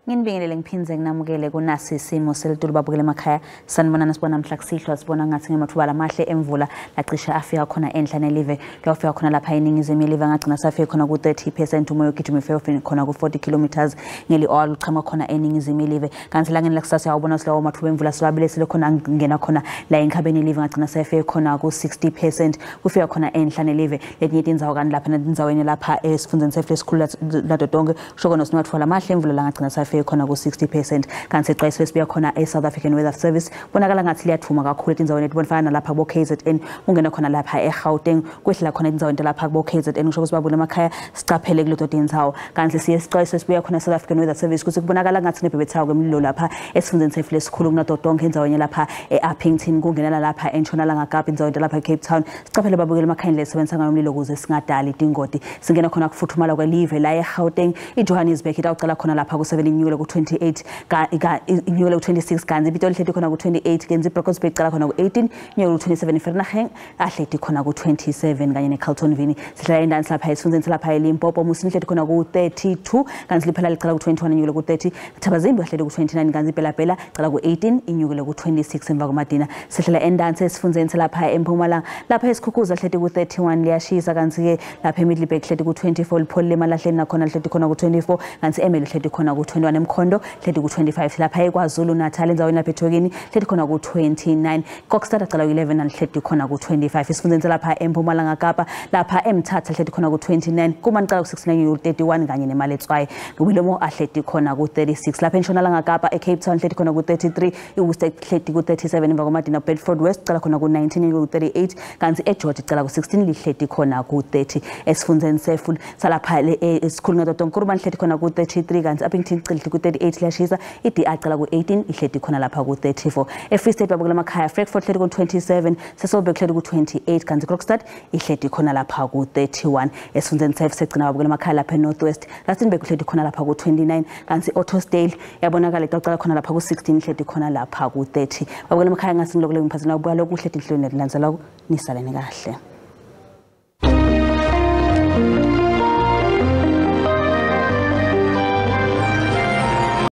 Nginibingelele ngiphindze nginamukele kunasi isimo selitulu babukele emakhaya. Sanibonana, sibona mhla kusihlwa, sibona ngathi ngemathuba lamahle emvula lacishe afika khona enhla nelive, kuyofika khona lapha eningizimu yelive, ngagcina safika khona ku-30%. Umoya ugijima ifika khona ku-40 kilometers ngeli-hour, luchama khona eningizimu yelive. Kanti langeni lakusasa uyawubona silawo mathuba emvula siwabile khona ngena khona la enkhabeni yelive, ngagcina safika khona ku-60%, kufika khona enhla nelive letinye tindzawo. Kanti lapha netindzaweni lapha esifundzeni setfu lesikhulu nato tonke, kusho khona sinatfola amahle emvula langagcina safike khona ku-60%. Kanti sicwayiso esibuya khona e-South African Weather Service, bonakala ngathi liyathuma kakhulu etindzaweni etibonifana nalapha kubo-KZN, kungena khona lapha eGauteng, kwehlela khona etindzaweni talapha kubo-KZN. Kusho ukuthi babule emakhaya sicaphele kuleto tindzawo. Kanti siye sicwayiso esibuya khona e-South African Weather Service ukuthi kubonakala ngathi nebhebhethako kwemlilo lapha esifundzeni setfu lesikhulu kunato tonke, endzaweni lapha e-Upington, kungenela lapha eNtshonalanga Kapa, indzaweni lapha e-Cape Town. Sicaphele babukele emakhaya lesebenzisa ngayo umlilo ukuze singadali tingoti. Singena khona kufuthumala kwelive la eGauteng, iJohannesburg itawucala khona lapha ku-7, inyukele ku-28, inyukele ku-26, kanti iPitoli ihleti khona ku-28, kanti iBrakensberg icala khona ku-18, inyukele ku-27, iVereeniging ahleti khona ku-27 kanye neCarltonville. Sihlala endansi lapha esifundzeni salapha eLimpopo, Musina ihleti khona ku-32, kanti liphela licala ku-21, inyukele ku-30, Thabazimbi ahleti ku-29, kanti iBela-Bela icala ku-18, inyukele ku-26 emva kwamadina. Sihlala endansi esifundzeni salapha eMpumalanga, lapha eSikhukuza ahleti ku-31, liyashisa, kanti-ke lapha eMiddelburg hleti ku-24, lipholile emalahleni nakhona lihleti khona ku-24, kanti eMelo hleti khona ku-21, eMkhondo hleti ku-25. Lapha eKwaZulu Natal, endzaweni lapha eThekwini, hleti khona ku-29, Kokstad acala ku-11, alihleti khona ku-25. Esifundzeni salapha eMpumalanga Kapa, lapha eMthatha hleti khona ku-29, Kumani cala ku-69, ku-31, kanye neMaletswayi Wilomo ahleti khona ku-36. Lapha eNtshonalanga Kapa, eCape Town hleti khona ku-33, iWorcester hleti ku-37 emva kwamadina, Bedford West cala khona ku-19, ku-38, kanti eGeorge cala ku-16, lihleti khona ku-30. Esifundzeni sefu salapha esikhulu ngato tonke, Kuruman ihleti khona ku-33, kanti Upington ihleti ku-38, liyashisa, i-DA cala ku-18, ihleti khona lapha ku-34. E-Free State babukela emakhaya, Frankfort ihleti ku-27, Sasolburg ihleti ku-28, kanti Kokstad ihleti khona lapha ku-31. Esifundzeni sefu segcina babukela emakhaya, lapha e-North West, Rustenburg ihleti khona lapha ku-29, kanti Ottosdale yabonakala itawucala khona lapha ku-16, ihleti khona lapha ku-30. Babukela emakhaya, ngasi ngilokule ngiphathela kubuka lokuhle etinhlelweni letilandzelako. Nisaleni kahle.